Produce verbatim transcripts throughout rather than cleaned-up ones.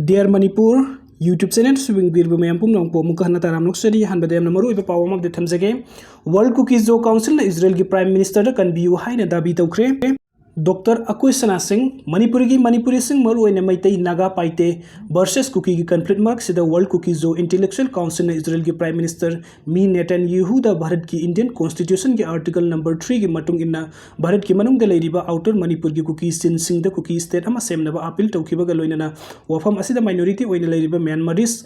Dear Manipur YouTube channel ꯁꯨꯕꯤꯡꯕꯤꯔꯕ ꯃꯌꯥꯝ ꯄꯨꯝꯅꯃꯛꯄꯨ ꯑꯃꯨꯛꯀ ꯍꯟꯅ ꯇꯔꯥꯝꯅ ꯑꯣꯛꯆꯔꯤ꯫ ꯑꯍꯥꯟꯕꯗ ꯌꯥꯝꯅ ꯃꯔꯨꯑꯣꯏꯕ ꯄꯥꯎ ꯑꯃ update ꯊꯝꯖꯒꯦ꯫ World Kuki Zo Councilꯅ ꯏꯖꯔꯦꯜꯒꯤ Prime Ministerꯗ ꯀꯟꯕꯤꯌꯨ ꯍꯥꯏꯅ ꯗꯥꯕꯤ ꯇꯧꯈ꯭ꯔꯦ꯫ ꯗꯣꯛꯇꯔ ꯑꯀꯣꯏ ꯁꯅꯥ ꯁꯤꯡ, ꯃꯅꯤꯄꯨꯔꯒꯤ, ꯃꯅꯤꯄꯨꯔꯤꯁꯤꯡ ꯃꯔꯨꯑꯣꯏꯅ ꯃꯩꯇꯩ, ꯅꯥꯒꯥ, ꯄꯥꯏꯇꯦ versus ꯀꯨꯀꯤꯒꯤ conflict ꯃꯔꯛꯁꯤꯗ World Kuki Zo Intellectual Councilꯅ ꯏꯖꯔꯦꯜꯒꯤ Prime Minister ꯃꯤ ꯅꯦꯇꯟꯌꯥꯍꯨꯗ ꯚꯥꯔꯠꯀꯤ Indian Constitutionꯒꯤ Article number threeꯒꯤ ꯃꯇꯨꯡ ꯏꯟꯅ ꯚꯥꯔꯠꯀꯤ ꯃꯅꯨꯡꯗ ꯂꯩꯔꯤꯕ Outer ꯃꯅꯤꯄꯨꯔꯒꯤ ꯀꯨꯀꯤ ꯆꯤꯟꯁꯤꯡꯗ ꯀꯨꯀꯤ state ꯑꯃ ꯁꯦꯝꯅꯕ appeal ꯇꯧꯈꯤꯕꯒ ꯂꯣꯏꯅꯅ ꯋꯥꯐꯝ ꯑꯁꯤꯗ minority ꯑꯣꯏꯅ ꯂꯩꯔꯤꯕ Myanmarese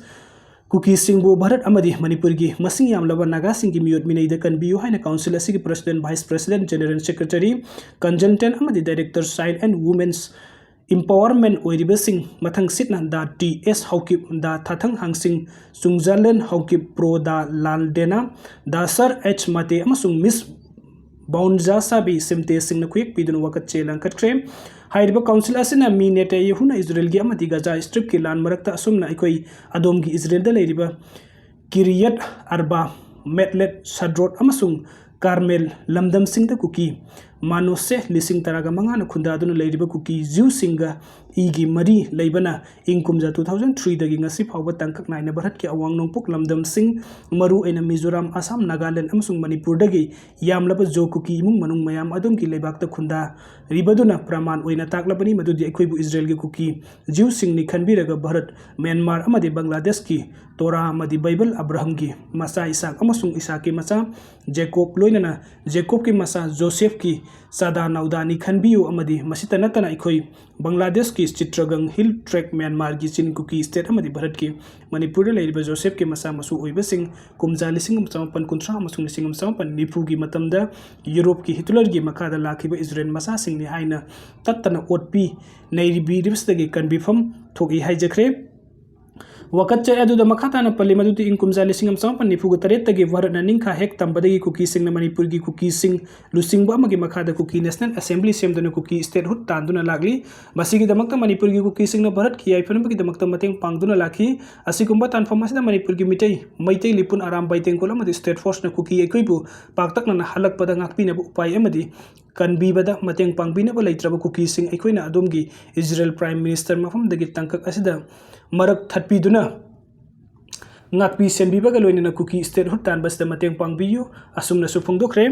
ꯀꯨꯀꯤꯁꯤꯡꯕꯨ ꯚꯥꯔꯠ ꯑꯃꯗꯤ ꯃꯅꯤꯄꯨꯔꯒꯤ ꯃꯁꯤꯡ ꯌꯥꯝꯂꯕ ꯅꯥꯒꯥꯁꯤꯡꯒꯤ ꯃꯤꯑꯣꯠ ꯃꯤꯅꯩꯗ ꯀꯟꯕꯤꯌꯨ ꯍꯥꯏꯅ council ꯑꯁꯤꯒꯤ President, Vice President, General Secretary, Consultant ꯑꯃꯗꯤ Director Child and Women's Empowerment ꯑꯣꯏꯔꯤꯕꯁꯤꯡ ꯃꯊꯪꯁꯤꯠꯅ ꯗꯥ ꯇꯤ ꯑꯦꯁ ꯍꯥꯎꯀꯤꯞ, ꯗꯥ ꯊꯥꯊꯪ ꯍꯥꯡꯁꯤꯡ, ꯆꯨꯡꯖꯥꯂꯦꯟ ꯍꯥꯎꯀꯤꯞ, ꯄ꯭ꯔꯣ ꯗꯥ ꯂꯥꯜꯗꯦꯅꯥ, ꯗꯥ ꯁꯔ ꯑꯦꯆ ꯃꯥꯇꯦ ꯑꯃꯁꯨꯡ ꯃꯤꯁ ꯕꯥꯎꯟꯖꯥꯁꯥꯕꯤ ꯁꯤꯝꯇꯦꯁꯤꯡꯅ ꯈꯨꯌꯦꯛ ꯄꯤꯗꯨꯅ ꯋꯥꯀꯠꯆꯦ ꯂꯥꯡꯈꯠꯈ꯭ꯔꯦ꯫ ꯍꯥꯏꯔꯤꯕ council ꯑꯁꯤꯅ ꯃꯤ ꯅꯦꯇꯟꯌꯥꯍꯨꯅ ꯏꯖꯔꯦꯜꯒꯤ ꯑꯃꯗꯤ ꯒꯖꯥ Stripꯀꯤ ꯂꯥꯟ ꯃꯔꯛꯇ ꯑꯁꯨꯝꯅ ꯑꯩꯈꯣꯏ ꯑꯗꯣꯝꯒꯤ ꯏꯖꯔꯦꯜꯗ ꯂꯩꯔꯤꯕ ꯀꯤꯔꯤꯌꯠ ꯑꯔꯕꯥ, ꯃꯦꯠꯂꯦꯠ, ꯁꯗ꯭ꯔꯣꯠ ꯑꯃꯁꯨꯡ ꯀꯥꯔꯃꯦꯜ ꯂꯝꯗꯝꯁꯤꯡꯗ ꯀꯨꯀꯤ ꯃꯥꯅꯣꯁꯦ ꯂꯤꯁꯤꯡ ꯇꯔꯥꯒ ꯃꯉꯥꯅ ꯈꯨꯟꯗꯥꯗꯨꯅ ꯂꯩꯔꯤꯕ ꯀꯨꯀꯤ ꯖ꯭ꯌꯨꯁꯤꯡꯒ ꯏꯒꯤ ꯃꯔꯤ ꯂꯩꯕꯅ ꯏꯪ ꯀꯨꯝꯖꯥ two thousand threeꯗꯒꯤ ꯉꯁꯤ ꯐꯥꯎꯕ ꯇꯥꯡꯀꯛ ꯅꯥꯏꯅ ꯚꯥꯔꯠꯀꯤ ꯑꯋꯥꯡ ꯅꯣꯡꯄꯣꯛ ꯂꯝꯗꯝꯁꯤꯡ, ꯃꯔꯨꯑꯣꯏꯅ ꯃꯤꯖꯣꯔꯥꯝ, ꯑꯁꯥꯝ, ꯅꯥꯒꯥꯂꯦꯟ ꯑꯃꯁꯨꯡ ꯃꯅꯤꯄꯨꯔꯗꯒꯤ ꯌꯥꯝꯂꯕ ꯖꯣ ꯀꯨꯀꯤ ꯏꯃꯨꯡ ꯃꯅꯨꯡ ꯃꯌꯥꯝ ꯑꯗꯣꯝꯒꯤ ꯂꯩꯕꯥꯛꯇ ꯈꯨꯟꯗꯥꯔꯤꯕꯗꯨꯅ ꯄ꯭ꯔꯃꯥꯟ ꯑꯣꯏꯅ ꯇꯥꯛꯂꯕꯅꯤ ꯃꯗꯨꯗꯤ ꯑꯩꯈꯣꯏꯕꯨ ꯏꯖꯔꯦꯜꯒꯤ ꯀꯨꯀꯤ ꯖ꯭ꯌꯨꯁꯤꯡꯅꯤ ꯈꯟꯕꯤꯔꯒ ꯚꯥꯔꯠ, ꯃ꯭ꯌꯥꯟꯃꯥꯔ ꯑꯃꯗꯤ ꯕꯪꯒ꯭ꯂꯥꯗꯦꯁꯀꯤ ꯇꯣꯔꯥ ꯑꯃꯗꯤ ꯕꯥꯏꯕꯜ ꯑꯕ꯭ꯔꯥꯍꯝꯒꯤ ꯃꯆꯥ ꯏꯁꯥꯛ ꯑꯃꯁꯨꯡ ꯏꯁꯥꯛꯀꯤ ꯃꯆꯥ ꯖꯦꯀꯣꯕ ꯂꯣꯏꯅꯅ ꯖꯦꯀꯣꯕꯀꯤ ꯃꯆꯥ ꯖꯣꯁꯦꯐꯀꯤ ꯆꯥꯗꯥ ꯅꯥꯎꯗꯥꯅꯤ ꯈꯟꯕꯤꯌꯨ ꯑꯃꯗꯤ ꯃꯁꯤꯇ ꯅꯠꯇꯅ ꯑꯩꯈꯣꯏ ꯕꯪꯒ꯭ꯂꯥꯗꯦꯁꯀꯤ ꯆꯤꯠꯇ꯭ꯔꯒꯪ Hill Tract, ꯃ꯭ꯌꯥꯟꯃꯥꯔꯒꯤ ꯆꯤꯟ ꯀꯨꯀꯤ state ꯑꯃꯗꯤ ꯚꯥꯔꯠꯀꯤ ꯃꯅꯤꯄꯨꯔꯗ ꯂꯩꯔꯤꯕ ꯖꯣꯁꯦꯐꯀꯤ ꯃꯆꯥ ꯃꯁꯨ ꯑꯣꯏꯕꯁꯤꯡ ꯀꯨꯝꯖꯥ ꯂꯤꯁꯤꯡ ꯑꯃ ꯆꯃꯥꯄꯟ ꯀꯨꯟꯊ꯭ꯔꯥ ꯑꯃꯁꯨꯡ ꯂꯤꯁꯤꯡ ꯑꯃ ꯆꯃꯥꯄꯟ ꯅꯤꯐꯨꯒꯤ ꯃꯇꯝꯗ ꯌꯨꯔꯣꯞꯀꯤ ꯍꯤꯠꯂꯔꯒꯤ ꯃꯈꯥꯗ ꯂꯥꯛꯈꯤꯕ ꯏꯖꯔꯦꯜ ꯃꯆꯥꯁꯤꯡꯅꯤ ꯍꯥꯏꯅ ꯇꯠꯇꯅ ꯑꯣꯠꯄꯤ ꯅꯩꯕꯤꯔꯤꯕꯁꯤꯗꯒꯤ ꯀꯟꯕꯤꯐꯝ ꯊꯣꯛꯏ ꯍꯥꯏꯖꯈ꯭ꯔꯦ꯫ ꯋꯥꯀꯠꯆꯔꯤ꯫ ꯑꯗꯨꯗ ꯃꯈꯥ ꯇꯥꯅ ꯄꯜꯂꯤ ꯃꯗꯨꯗꯤ ꯏꯪ ꯀꯨꯝꯖꯥ ꯂꯤꯁꯤꯡ ꯑꯃ ꯆꯃꯥꯄꯟ ꯅꯤꯐꯨꯒ ꯇꯔꯦꯠꯇꯒꯤ ꯚꯥꯔꯠꯅ ꯅꯤꯡꯈꯥ ꯍꯦꯛ ꯇꯝꯕꯗꯒꯤ ꯀꯨꯀꯤꯁꯤꯡꯅ ꯃꯅꯤꯄꯨꯔꯒꯤ ꯀꯨꯀꯤꯁꯤꯡ ꯂꯨꯆꯤꯡꯕ ꯑꯃꯒꯤ ꯃꯈꯥꯗ ꯀꯨꯀꯤ National Assembly ꯁꯦꯝꯗꯨꯅ ꯀꯨꯀꯤ statehood ꯇꯥꯟꯗꯨꯅ ꯂꯥꯛꯂꯤ꯫ ꯃꯁꯤꯒꯤꯗꯃꯛꯇ ꯃꯅꯤꯄꯨꯔꯒꯤ ꯀꯨꯀꯤꯁꯤꯡꯅ ꯚꯥꯔꯠꯀꯤ ꯌꯥꯏꯐꯅꯕꯒꯤꯗꯃꯛꯇ ꯃꯇꯦꯡ ꯄꯥꯡꯗꯨꯅ ꯂꯥꯛꯈꯤ꯫ ꯑꯁꯤꯒꯨꯝꯕ ꯇꯥꯟꯐꯝ ꯑꯁꯤꯗ ꯃꯅꯤꯄꯨꯔꯒꯤ ꯃꯤꯇꯩ, ꯃꯩꯇꯩ ꯂꯤꯄꯨꯟ ꯑꯔꯥꯝꯕꯥꯏ ꯇꯦꯡꯒꯣꯜ ꯑꯃꯗꯤ state forceꯅ ꯀꯨꯀꯤ ꯑꯩꯈꯣꯏꯕꯨ ꯄꯥꯛꯇꯛꯅꯅ ꯍꯜꯂꯛꯄꯗ ꯉꯥꯛꯄꯤꯅꯕ ꯎꯄꯥꯏ ꯑꯃꯗꯤ ꯀꯟꯕꯤꯕꯗ ꯃꯇꯦꯡ ꯄꯥꯡꯕꯤꯅꯕ ꯂꯩꯇ꯭ꯔꯕ ꯀꯨꯀꯤꯁꯤꯡ, ꯑꯩꯈꯣꯏꯅ ꯑꯗꯣꯝꯒꯤ ꯏꯖꯔꯦꯜ Prime Minister ꯃꯐꯝꯗꯒꯤ ꯇꯥꯡꯀꯛ ꯑꯁꯤꯗ ꯃꯔꯛ ꯊꯠꯄꯤꯗꯨꯅ ꯉꯥꯛꯄꯤ ꯁꯦꯟꯕꯤꯕꯒ ꯂꯣꯏꯅꯅ ꯀꯨꯀꯤ statehood ꯇꯥꯟꯕꯁꯤꯗ ꯃꯇꯦꯡ ꯄꯥꯡꯕꯤꯌꯨ ꯑꯁꯨꯝꯅꯁꯨ ꯐꯣꯡꯗꯣꯛꯈ꯭ꯔꯦ꯫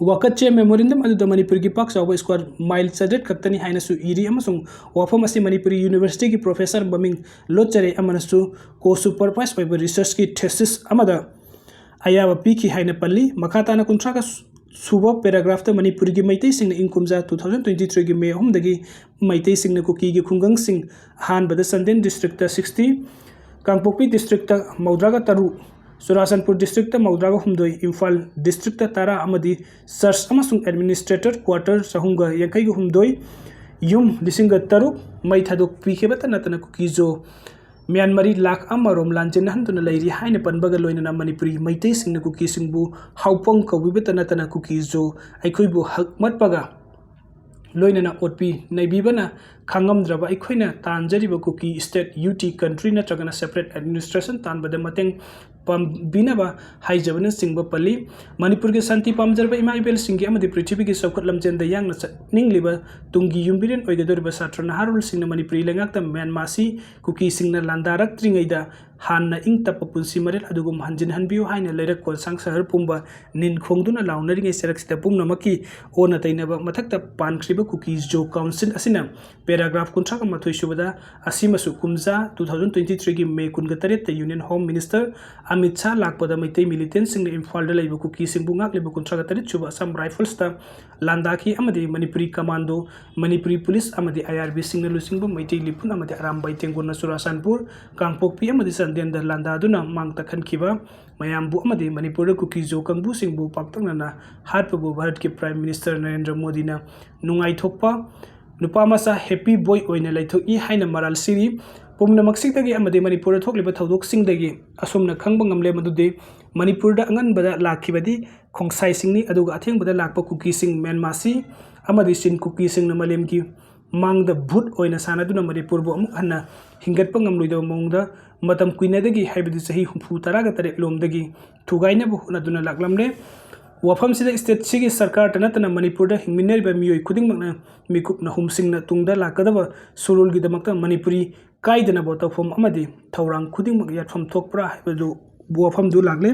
ꯋꯥꯀꯠꯆꯦ memorandum ꯑꯗꯨꯗ ꯃꯅꯤꯄꯨꯔꯒꯤ ꯄꯥꯛ ꯆꯥꯎꯕ square mile ꯆꯥꯇ꯭ꯔꯦꯠ ꯈꯛꯇꯅꯤ ꯍꯥꯏꯅꯁꯨ ꯏꯔꯤ ꯑꯃꯁꯨꯡ ꯋꯥꯐꯝ ꯑꯁꯤ ꯃꯅꯤꯄꯨꯔꯤ universityꯒꯤ professor ꯃꯃꯤꯡ ꯂꯣꯠꯆꯔꯦ ꯑꯃꯅꯁꯨ co-supervise ꯑꯣꯏꯕ researchꯀꯤ thesis ꯑꯃꯗ ꯑꯌꯥꯕ ꯄꯤꯈꯤ ꯍꯥꯏꯅ ꯄꯜꯂꯤ꯫ ꯃꯈꯥ ꯇꯥꯅ ꯀꯨꯟꯊ꯭ꯔꯥꯒ ꯁꯨꯕ paragraphꯇ ꯃꯅꯤꯄꯨꯔꯒꯤ ꯃꯩꯇꯩꯁꯤꯡꯅ ꯏꯪ ꯀꯨꯝꯖꯥ two thousand twenty threeꯒꯤ May ꯑꯍꯨꯝꯗꯒꯤ ꯃꯩꯇꯩꯁꯤꯡꯅ ꯀꯨꯀꯤꯒꯤ ꯈꯨꯡꯒꯪꯁꯤꯡ ꯑꯍꯥꯟꯕꯗ ꯆꯥꯟꯗꯦꯜ districtꯇ sixty, ꯀꯥꯡꯄꯣꯛꯄꯤ districtꯇ ꯃꯧꯗ꯭ꯔꯥꯒ ꯇꯔꯨꯛ, ꯆꯨꯔꯥꯆꯥꯟꯄꯨꯔ districtꯇ ꯃꯧꯗ꯭ꯔꯥꯒ ꯍꯨꯝꯗꯣꯏ, ꯏꯝꯐꯥꯜ districtꯇ ꯇꯔꯥ ꯑꯃꯗꯤ church ꯑꯃꯁꯨꯡ administrator quarter ꯆꯍꯨꯝꯒ ꯌꯥꯡꯈꯩꯒ ꯍꯨꯝꯗꯣꯏ, ꯌꯨꯝ ꯂꯤꯁꯤꯡꯒ ꯇꯔꯨꯛ ꯃꯩ ꯊꯥꯗꯣꯛꯄꯤꯈꯤꯕꯇ ꯅꯠꯇꯅ ꯀꯨꯀꯤꯖꯣ ꯃ꯭ꯌꯥꯟꯃꯥꯔꯤ ꯂꯥꯈ ꯑꯃ ꯔꯣꯝ ꯂꯥꯟꯖꯦꯟꯅꯍꯟꯗꯨꯅ ꯂꯩꯔꯤ ꯍꯥꯏꯅ ꯄꯟꯕꯒ ꯂꯣꯏꯅꯅ ꯃꯅꯤꯄꯨꯔꯤ ꯃꯩꯇꯩꯁꯤꯡꯅ ꯀꯨꯀꯤꯁꯤꯡꯕꯨ ꯍꯥꯎꯄꯪ ꯀꯧꯕꯤꯕꯇ ꯅꯠꯇꯅ ꯀꯨꯀꯤꯖꯣ ꯑꯩꯈꯣꯏꯕꯨ ꯍꯛꯃꯠꯄꯒ ꯂꯣꯏꯅꯅ ꯑꯣꯠꯄꯤ ꯅꯩꯕꯤꯕꯅ ꯈꯥꯡꯉꯝꯗ꯭ꯔꯕ ꯑꯩꯈꯣꯏꯅ ꯇꯥꯟꯖꯔꯤꯕ ꯀꯨꯀꯤ state, UT country ꯅꯠꯇ꯭ꯔꯒꯅ separate administration ꯇꯥꯟꯕꯗ ꯃꯇꯦꯡ ꯄꯥꯡꯕꯤꯅꯕ ꯍꯥꯏꯖꯕꯅꯆꯤꯡꯕ ꯄꯜꯂꯤ꯫ ꯃꯅꯤꯄꯨꯔꯒꯤ ꯁꯥꯟꯇꯤ ꯄꯥꯝꯖꯔꯕ ꯏꯃꯥ ꯏꯕꯦꯜꯁꯤꯡꯒꯤ ꯑꯃꯗꯤ ꯄ꯭ꯔꯤꯊꯤꯕꯤꯒꯤ ꯆꯥꯎꯈꯠ ꯂꯝꯖꯦꯜꯗ ꯌꯥꯡꯅ ꯆꯠꯅꯤꯡꯂꯤꯕ ꯇꯨꯡꯒꯤ ꯌꯨꯝꯕꯤꯔꯦꯟ ꯑꯣꯏꯒꯗꯧꯔꯤꯕ ꯁꯥꯇ꯭ꯔ ꯅꯍꯥꯔꯣꯜꯁꯤꯡꯅ ꯃꯅꯤꯄꯨꯔꯤ ꯂꯩꯉꯥꯛꯇ ꯃ꯭ꯌꯥꯟꯃꯥꯔꯁꯤ ꯀꯨꯀꯤꯁꯤꯡꯅ ꯂꯥꯟꯗꯥꯔꯛꯇ꯭ꯔꯤꯉꯩꯗ ꯍꯥꯟꯅ ꯏꯪ ꯇꯞꯄ ꯄꯨꯟꯁꯤ ꯃꯔꯦꯜ ꯑꯗꯨꯒꯨꯝ ꯍꯟꯖꯤꯟꯍꯟꯕꯤꯌꯨ ꯍꯥꯏꯅ ꯂꯩꯔꯛ ꯀꯣꯟꯁꯥꯡ ꯁꯍꯔ ꯄꯨꯝꯕ ꯅꯤꯟ ꯈꯣꯡꯗꯨꯅ ꯂꯥꯎꯅꯔꯤꯉꯩ ꯆꯔꯛꯁꯤꯗ ꯄꯨꯝꯅꯃꯛꯀꯤ ꯑꯣꯟꯅ ꯇꯩꯅꯕ ꯃꯊꯛꯇ ꯄꯥꯟꯈ꯭ꯔꯤꯕ ꯀꯨꯀꯤ ꯖꯣ council ꯑꯁꯤꯅ paragraph ꯀꯨꯟꯊ꯭ꯔꯥꯒ ꯃꯥꯊꯣꯏ ꯁꯨꯕꯗ ꯑꯁꯤꯃꯁꯨ ꯀꯨꯝꯖꯥ two thousand twenty threeꯒꯤ May ꯀꯨꯟꯒ ꯇꯔꯦꯠꯇ Union Home Minister Amit Shah ꯂꯥꯛꯄꯗ ꯃꯩꯇꯩ militantꯁꯤꯡꯅ ꯏꯝꯐꯥꯜꯗ ꯂꯩꯕ ꯀꯨꯀꯤꯁꯤꯡꯕꯨ ꯉꯥꯛꯂꯤꯕ ꯀꯨꯟꯊ꯭ꯔꯥꯒ ꯇꯔꯦꯠ ꯁꯨꯕ Assam Riflesꯇ ꯂꯥꯟꯗꯥꯈꯤ ꯑꯃꯗꯤ ꯃꯅꯤꯄꯨꯔꯤ commando, ꯃꯅꯤꯄꯨꯔꯤ police ꯑꯃꯗꯤ IRBꯁꯤꯡꯅ ꯂꯨꯆꯤꯡꯕ ꯃꯩꯇꯩ ꯂꯤꯄꯨꯟ ꯑꯃꯗꯤ ꯑꯔꯥꯝꯕꯥꯏ ꯇꯦꯡꯒꯣꯟꯅ ꯆꯨꯔꯥꯆꯥꯟꯄꯨꯔ, ꯀꯥꯡꯄꯣꯛꯄꯤ ꯑꯃꯗꯤ ꯆꯥꯟꯗꯦꯜꯗ ꯂꯥꯟꯗꯥꯗꯨꯅ ꯃꯥꯡ ꯇꯥꯛꯍꯟꯈꯤꯕ ꯃꯌꯥꯝꯕꯨ ꯑꯃꯗꯤ ꯃꯅꯤꯄꯨꯔꯗ ꯀꯨꯀꯤ ꯖꯣ ꯀꯥꯡꯕꯨꯁꯤꯡꯕꯨ ꯄꯥꯛꯇꯛꯅꯅ ꯍꯥꯠꯄꯕꯨ ꯚꯥꯔꯠꯀꯤ Prime Minister ꯅꯔꯦꯟꯗ꯭ꯔ ꯃꯣꯗꯤꯅ ꯅꯨꯡꯉꯥꯏꯊꯣꯛꯄ ꯅꯨꯄꯥ ꯃꯆꯥ happy boy ꯑꯣꯏꯅ ꯂꯩꯊꯣꯛꯏ ꯍꯥꯏꯅ ꯃꯔꯥꯜ ꯁꯤꯔꯤ꯫ ꯄꯨꯝꯅꯃꯛꯁꯤꯗꯒꯤ ꯑꯃꯗꯤ ꯃꯅꯤꯄꯨꯔꯗ ꯊꯣꯛꯂꯤꯕ ꯊꯧꯗꯣꯛꯁꯤꯡꯗꯒꯤ ꯑꯁꯨꯝꯅ ꯈꯪꯕ ꯉꯝꯂꯦ ꯃꯗꯨꯗꯤ ꯃꯅꯤꯄꯨꯔꯗ ꯑꯉꯟꯕꯗ ꯂꯥꯛꯈꯤꯕꯗꯤ ꯈꯣꯡꯁꯥꯏꯁꯤꯡꯅꯤ, ꯑꯗꯨꯒ ꯑꯊꯦꯡꯕꯗ ꯂꯥꯛꯄ ꯀꯨꯀꯤꯁꯤꯡ ꯃ꯭ꯌꯥꯟꯃꯥꯔꯁꯤ ꯑꯃꯗꯤ ꯆꯤꯟ ꯀꯨꯀꯤꯁꯤꯡꯅ ꯃꯥꯂꯦꯝꯒꯤ ꯃꯥꯡꯗ ꯚꯨꯠ ꯑꯣꯏꯅ ꯁꯥꯟꯅꯗꯨꯅ ꯃꯅꯤꯄꯨꯔꯕꯨ ꯑꯃꯨꯛ ꯍꯟꯅ ꯍꯤꯡꯒꯠꯄ ꯉꯝꯂꯣꯏꯗꯕ ꯃꯑꯣꯡꯗ ꯃꯇꯝ ꯀꯨꯏꯅꯗꯒꯤ, ꯍꯥꯏꯕꯗꯤ ꯆꯍꯤ ꯍꯨꯝꯐꯨ ꯇꯔꯥꯒ ꯇꯔꯦꯠ ꯂꯣꯝꯗꯒꯤ ꯊꯨꯒꯥꯏꯅꯕ ꯍꯣꯠꯅꯗꯨꯅ ꯂꯥꯛꯂꯝꯂꯦ꯫ ꯋꯥꯐꯝꯁꯤꯗ ꯁ꯭ꯇꯦꯠꯁꯤꯒꯤ ꯁꯔꯀꯥꯔꯇ ꯅꯠꯇꯅ ꯃꯅꯤꯄꯨꯔꯗ ꯍꯤꯡꯃꯤꯟꯅꯔꯤꯕ ꯃꯤꯑꯣꯏ ꯈꯨꯗꯤꯡꯃꯛꯅ ꯃꯤꯀꯨꯞꯅ ꯍꯨꯝꯁꯤꯡꯅ ꯇꯨꯡꯗ ꯂꯥꯛꯀꯗꯕ ꯁꯨꯔꯨꯜꯒꯤꯗꯃꯛꯇ ꯃꯅꯤꯄꯨꯔꯤ ꯀꯥꯏꯗꯅꯕ ꯇꯧꯐꯝ ꯑꯃꯗꯤ ꯊꯧꯔꯥꯡ ꯈꯨꯗꯤꯡꯃꯛ ꯌꯥꯠꯐꯝ ꯊꯣꯛꯄ꯭ꯔꯥ ꯍꯥꯏꯕꯗꯨ ꯋꯥꯐꯝꯗꯨ ꯂꯥꯛꯂꯦ꯫